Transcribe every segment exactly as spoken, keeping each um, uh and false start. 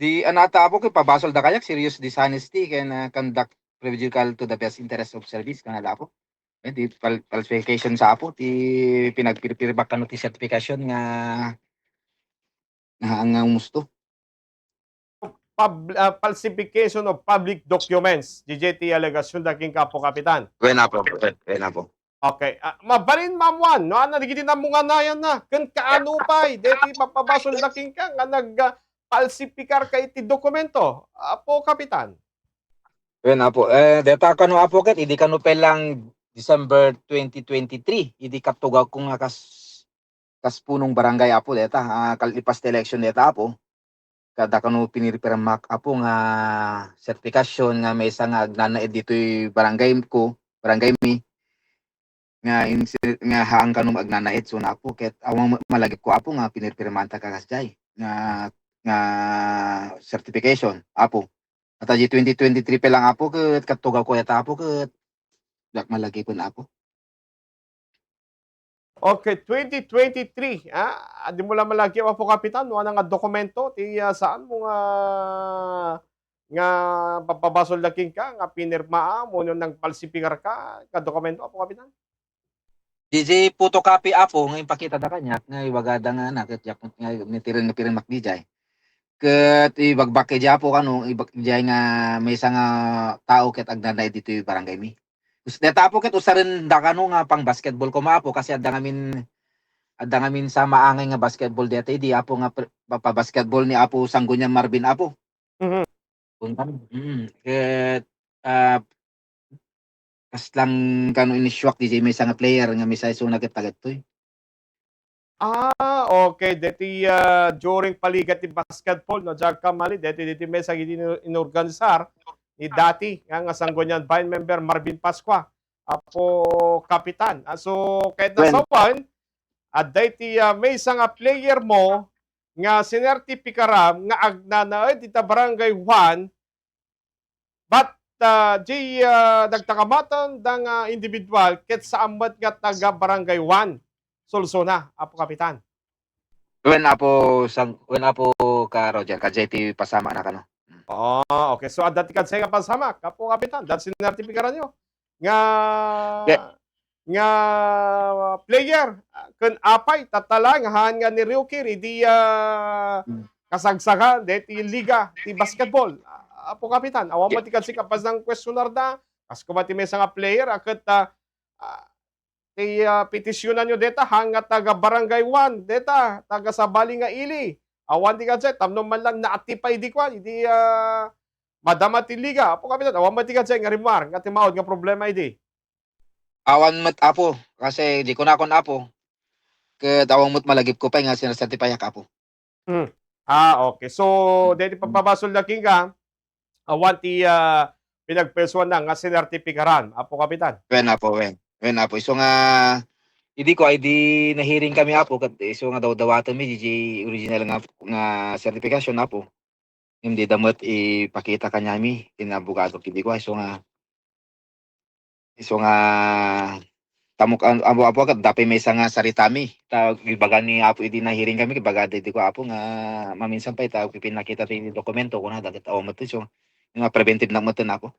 Di, ano, ata, Apo, ket pabasol da kaniak, serious dishonesty ken, ah, conduct prejudicial to the best interest of service, kunana, Apo. Eh, di fal-, falsification sa, Apo, ti pinagpirpirmak kano ti certification nga, nga, nga umusto. Pub-, ah, falsification of public documents, D J, ti alegasyon da kenka, Apo Kapitan. Wen, Apo. Wen, wen, Apo. Okay. Ah, mabalin, Ma'am Juan, no, ania dagiti nammunganayan na, ken kaano pay, deti papabasolda kenka nga nag, ah, falsifikarka iti dokumento, Apo Kapitan? Wen, Apo. Eh, deta kano, Apo, ket idi kano pay lang December twenty twenty-three, idi katugawko nga kas, kas punong barangay, Apo, deta, ah, kallipas ti election deta, Apo. Kada kano pinirpirmak, Apo, nga sertifikasyon nga maysa nga agnanaed ditoy barangay ko, barangay mi, nga insi-, nga haan kano agnanaed, so, na, Apo, ket awan met malagipko, Apo, nga pinirpirmanta ka kasdiay nga, nga certification, Apo. Ata di twenty twenty-three pa lang, Apo, ket katugawko deta, Apo, ket diak malagipen, Apo. Okay, twenty twenty-three, ah, di mo la malagip, Apo Kapitan, no, ania nga dokumento ti, ah, saan mo nga, nga papabasolda kenka nga pinirmaam wenno nagpalsifikarka nga dokumento, Apo Kapitan? D J, photocopy, Apo, nga impakitada kaniak nga ibagada nga, na, ket diak nga natiren nga pirmak diay. Ket ibagbak diay, Apo, kano, ibag-, diay nga maysa nga tao ket agnanaed ditoy barangay mi. Us-, deta, Apo, ket usarenda kano nga pang-basketball koma, Apo, kasi adda ngamin, adda ngamin sa maangay nga basketball deta idi, Apo, nga pre-, pa-, pa-basketball ni Apo Sangguniang Marvin, Apo. Mhm. Kuntan, mm, ket, ah, kas lang kano inissueak diay maysa nga player nga maysa isuna ket taga ditoy. Ah, okay. Deti, ah, during paligat ti basketball, no, diak kamali, deti, deti maysa iti inu-, inorganisar ni dati nga, nga Sangguniang Bayan member Marvin Pascua, Apo Kapitan. Ah, so, ket, wen, nasawen, adda iti, ah, maysa nga player mo nga sinertipikaram nga agnanaed ita Barangay One, but, ah, di, ah, nagtakamaten da nga individual ket saan met nga taga Barangay One, Solsona, Apo Kapitan. Wen, Apo Sang-, wen, Apo ka Roger, kadiay ti pasamak na kano. Oh, okay. So, adda ti kadiay nga pasamak, Apo Kapitan, dati sinertipikaranyo nga, nga player, ah, ken apay, tattala nga haan nga ni Ryukir idi, ah, kasagsagan deti liga ti basketball. Ah, Apo Kapitan, awan met ti kadiay nga pasamak nga kuestionarda, kas koma ti maysa nga player, ah, ket, ah, ah, ti, ah, petisyonanyo deta, haan nga taga Barangay One deta, taga sabali nga ili. Awan ti kadiay, tapno man lang naatipay idi kua, idi, ah, madama ti liga. Apo Kapitan, awan met ti kadiay nga rimmuar nga timmaud nga problema idi. Awan met, Apo, kasi di kunakon, Apo, ket awan met malagipko pay nga sinertipayak, Apo. Hmm. Ah, okay. So, deti papabasolda kenka, awan ti, ah, pinagpaysuanna nga sinertipikaran, Apo Kapitan? Wen, Apo, wen. Wen, Apo. Isu nga, idi kua, idi nahearing kami, Apo, ket isu nga dawdawatenmi diay original nga, nga sertifikasyon, Apo. Ngem dida met ipakita kaniami ti abogado idi kua, isu nga, isu nga, tamok, am-, ammo, Apo, ket adda pay maysa nga saritami. Ta ibaga ni Apo idi nahearing kami, ibaga idi kua, Apo, nga maminsan pay ta pipinnakita ti dokumento, kunada, ket awan met isu nga preventive na met, Apo.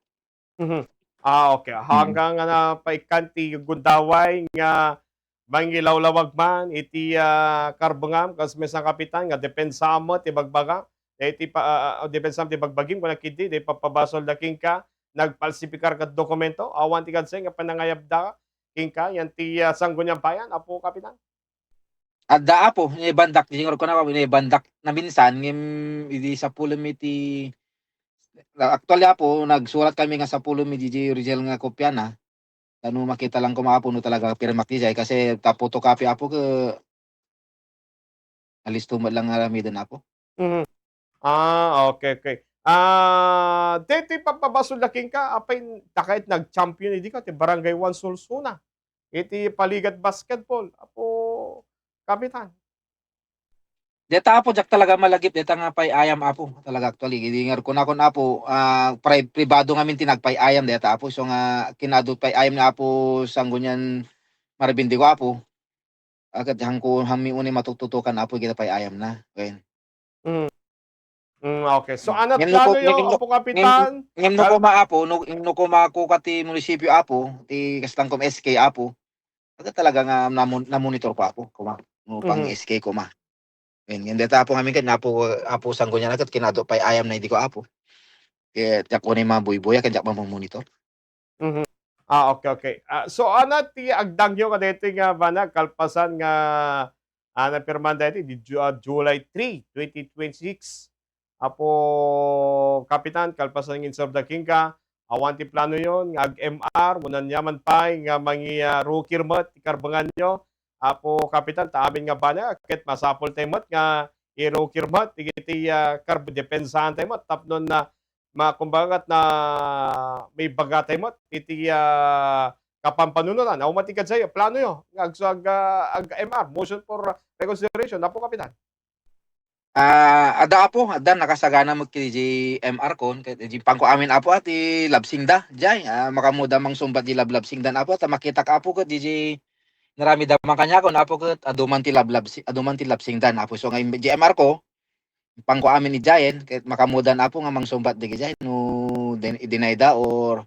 Mhm. Ah, okay. Mhm. Hanggang nga napaikkan ti gundaway nga mangilawlawag man iti, ah, karbengam, kas maysa nga kapitan nga depensa met ti bagbaga. Daytoy pa, ah, ah, depensa ti bagbagim, kuna ketdi, daytoy papabasolda kenka, nagpalsipikar ket dokumento, awan ti kadiay nga panangayabda kenka, yan ti, ah, Sangguniang Bayan, Apo Kapitan? Adda, Apo, inibandak, di ko na, Apo, inibandak na minsan, ngem idi sapulem iti, actually, Apo, nagsurat kami nga sapulem iti original nga kopia na. Tano makita lang koma, Apo, no talaga pirmak diay, kasi ta photocopy, Apo, ke alisto met lang nga aramiden, Apo. Mhm. Ah, okay, okay. Ah, daytoy papabasolda kenka, apay, dakay nag-champion idi kua, ti Barangay One Solsona iti paligat basketball, Apo Kapitan. Deta, Apo, diak talaga malagip deta nga pay-ayam, Apo. Talaga, actually, idi nga kunakon, Apo, ah, pri-, pribado ngamin ti nagpay-ayam deta, Apo. So nga, kinaadu pay-ayam ni Apo Sangguniang Marvin, di ko, Apo. Agad hangko, hami unay matuktukan, Apo, kita pay-ayam na. Wen. Mm. Mm. Okay. So, anat Ngem no plano ko-, yo, ngem no, Apo Kapitan? Ngem, ngem no Kal- kuma, Apo, no, no kuma ko ka ti munisipyo, Apo, ti kastan kom S K, Apo. Aga talaga nga namun-, namonitor ko, Apo, kuma. No, pang Mhm. S K kuma. Ngem, ngem deta, Apo, ngamin ket, Apo, Apo, sanggo niya na ket, kinado pay ayam na idi ko, Apo. Ket, diak ko ni mabuybuya, ket diak mamumonitor. Mhm. Ah, okay, okay. Ah, so, ano ti agdangyo kadaytoy nga banag kalpasan nga, ah, napirmahan daytoy di Ju-, ah, July three, twenty twenty-six? Apo Kapitan, kalpasan nga inserve da kenka, awan ti plano yon nga ag-M R, wenno ania man pay nga mangi-, ah, rokir met ti karbenganyo. Apo Kapitan, ta amin nga banag, ket masapul tayo met nga irokir met, iti, ah, karb-, depensahan tayo met, tapno na ma-, kumbaga, na maibaga tayo met iti, ah, kapampanunotan. Awan met ti kadiay, plano yo nga agsu-, ag-, ah, ag-M R, motion for reconsideration, Apo Kapitan. Ah, adda, Apo, adda nakasagana met iti M R kon, ket iti pangko amin, Apo, a, ti labsingda, jay, ah, makaammoda mangsungbat di lablabsingdan, Apo, ta makitak, Apo, ket iti naramidda man kaniakon, Apo, ket adu man ti lablabsi-, adu man ti labsingdan, Apo. So, nga im-, iti M R ko, pangko amin idiayen, ket makaammodan, Apo, nga mangsungbat dagijay no den-, idinayda or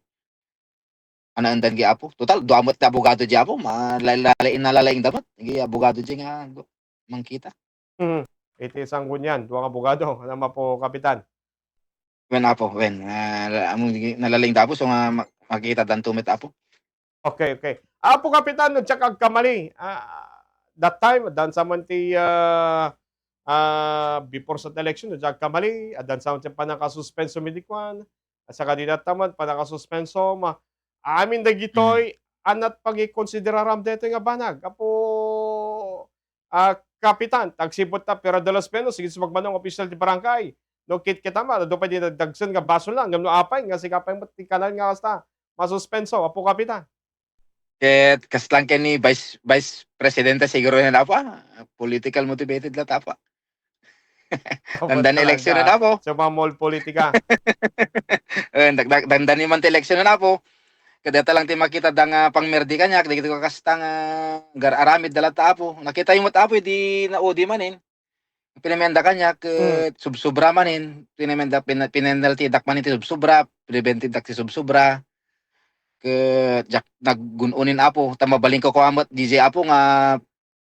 anaendan di, Apo. Total, dua met ti abogado di, Apo, ma-, la-, la-, nalalaingda met. Iti abogado di nga mangkita. Mhm. Iti sanggunian, dua nga abogado, ano, Apo Kapitan? Wen, Apo, wen. Ah, la-, amo, nalalaingda, Apo, so nga ma-, makitadanto met, Apo. Okay, okay. Apo Kapitan, no diak agkamali, ah, that time, addan sa man ti, ah, ah, before sa election, no diak agkamali, addan sa man ti pannakasuspenso idi kuan, saka dita man, pannakasuspenso, ma-, amin dagitoy, Mhm. Anat pagikonsideraram daytoy nga banag, Apo, ah, Kapitan, ta agsipud ta, pero de los menos, sige, sumagmamano nga opisyal ti barangay. No, kit-, kita man, adu pay di dagsen nga basolna, ngem no apay, nga sika pay met ti kanan nga kasta, masuspenso, Apo Kapitan. Ket kasla ken ni Vice, Vice Presidente siguro yan, Apo, ah. Political motivated latta, Apo. Apo, dandan talaga. Eleksyon na, Apo. Sa mga mall politika. Eh, dag-, dag-, dandan man ti eleksyon na, Apo. Ket deta lang ti makita da nga pangmerdi kaniak, dagiti kakasta nga gar-aramid da latta, Apo. Nakita yo met, Apo, idi naudi manen. Pinamenda kaniak, Hmm. Ket subsobra manen. Pinamenda, pin-, pinenaltidak manen ti subsobra, preventive dak ti subsobra. Ket diak naggun-unin, Apo, ta mabalin ko kua met, D J, Apo, nga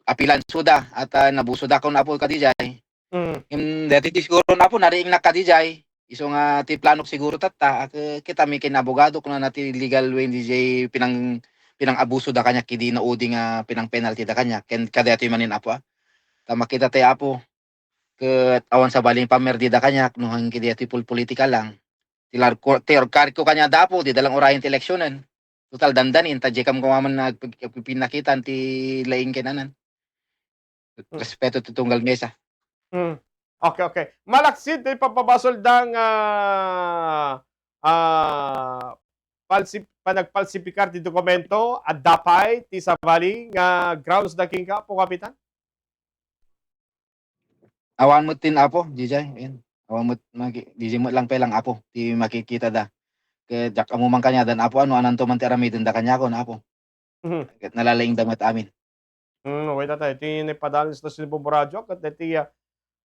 apilansoda, at, ah, nabusodakon, Apo, kadijay. Mm. Ngem daytoy ti siguro, Apo, nariingnak kadijay. Isu nga ti planok siguro tatta, ah, ke-, kitami ken abogado, kunana ti legal way, dijay pinang-, pinang-abusoda kaniak idi naudi nga pinang-penaltyda kaniak. Ken kadaytoy manen, Apo, ah. Ta makita tayo, Apo, ket awan sabali nga pammerdida kaniak no hangin kadaytoy pulpolitika lang. Ti larko-, ti urkarko kaniada, Apo, dida lang urayen ti eleksionen. Total, dandanin, ta diay kam koma man nagpag-, agpipinnakitan ti laing ken anan. Hmm. Respeto ti tunggal mesa. Hmm. Okay, okay. Malaksid ti papabasolda nga, ah, palsi-, panagpalsipikar ti dokumento, adda pay ti sabali nga grounds da kenka, Apo Kapitan? Awan met tin, Apo, dijay, ayan. Awan met maki-, dijay met lang pay lang, Apo, ti makikita da. Ket diak ammo man kaniadan, Apo, ano, ananto man ti aramidenda kaniakon, Apo. Mhm. Ket nalalaingda met amin. Hmm, wait, tatay. Iti naipadalin sa Station Bombo Radio, ket iti, ah,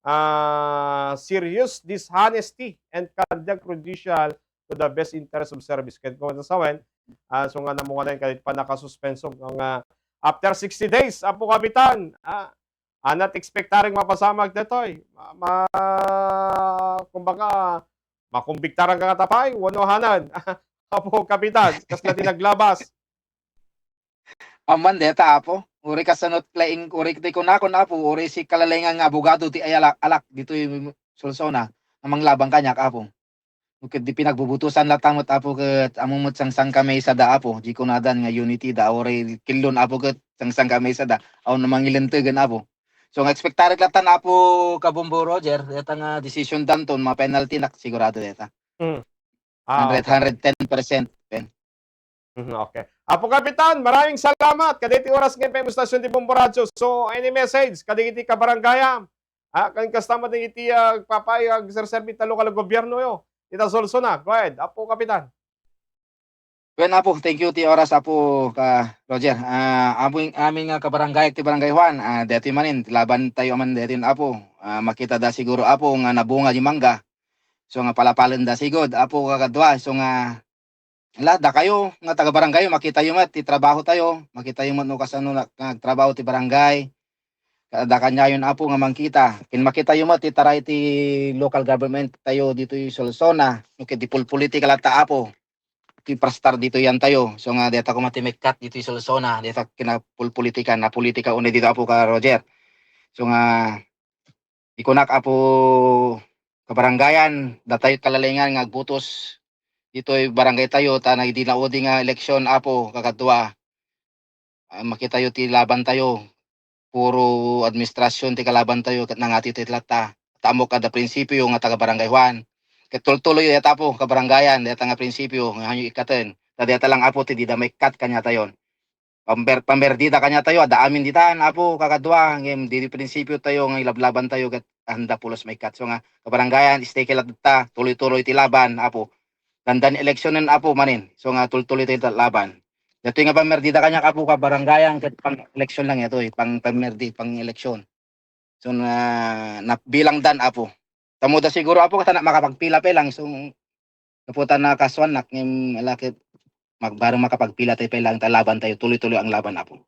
ah, serious dishonesty and conduct prejudicial to the best interest of service. Ket kung sawen, ah, so nga namunga na yung kahit pa nakasuspenso, nga after sixty days, Apo Kapitan, ah, Anat expectaring mapasamak daytoy. Ma-, ma-, kumbaga, makumbiktaran ka nga tapay, wano hanan. Apo Kapitan, kasla ti naglabas. Amman deta, Apo. Uri kasano ti laing, uri ti kunakon, Apo, uri si kalalengan nga abogado ti ayalak-alak ditoy Solsona a manglabang kaniak, Apo. Ket di pinagbubutusan latta met, Apo, ket ammo met sangsangkamesada, Apo. Di kunadan nga unity da, uray kellon, Apo, ket sangsangkamesada. Awan a mangilentegen, Apo. So, nga expectarik latta, Apo Kabombo Roger, deta nga decision danton, ma-penalty nak, sigurado deta. Mm. Ah, hundred, okay. Hundred ten percent, Ben. Mhm, okay. Apo Kapitan, maraming salamat. Kadaytoy oras nga ipamustasyon ti Bombo Radyo. So, any message kadagiti kabarangayam? Ah, kan kasta met dagiti, ah, agpapaay, agserserbi ta lokal a gobierno yo. Ita Solsona. Go ahead, Apo Kapitan. Well, Apo, thank you ti oras, Apo, ka Roger. Ah, amin, amin nga kabarangay ti Barangay Juan, ah, deti manin, laban tayo man deti, Apo. Ah, makita da siguro, Apo, nga nabunga di mangga. So nga palapalenda sigud, Apo, kakadua. So nga, ala, dakayo nga taga-barangay, makitayo met ti trabaho tayo, makitayo met no kasano na-, nagtrabaho ti barangay. Kada kaniayon, Apo, nga mangkita. Ken makitayo met ti taray ti local government tayo ditoy Solsona, no ket di pulpolitika latta, Apo. Ti prastar ditoy yan tayo. So nga, deta koma ti mekkat ditoy Solsona, deta kinapulpolitika, na politika unay dito, Apo, ka Roger. So nga, ikunak, Apo, kabarangayan, datayo kalalingan nga agbutos ditoy barangay tayo, ta nagdinaudi nga eleksyon, Apo, kakadua. Ah, makitayo ti laban tayo. Puro administrasyon ti kalaban tayo, ket nangati tayo latta. Ta ammok adda prinsipyo nga taga Barangay Juan. Ket tultuloy dayta, Apo, kabarangayan, dayta nga prinsipyo nga hanyo ikkaten. Ta dayta lang, Apo, ti dida maikkat kaniatayon. Pamber-, pamberdida kaniatayo, adda amin ditan, Apo, kakadua, ngem di prinsipyo tayo nga ilablaban tayo ket anda pulos maikkat. So nga, kabarangayan, stay kay latta, tuloy-tuloy ti laban, Apo. Dandan eleksyonen, Apo, manen. So nga, tultuloy tayo ta laban. Datoy nga pamerdida kaniak, Apo, kabarangayan, ket pang-eleksyon lang itoy, pang-, pammerdi, pang-eleksyon. So na, nabilangdan, Apo. Tammo da siguro, Apo, ta na makapagpila pay lang. So, Apo, ta nakasuannak, ngem ala ket magbareng makapagpila tayo pay lang, ta laban tayo, tuloy-tuloy ang laban, Apo.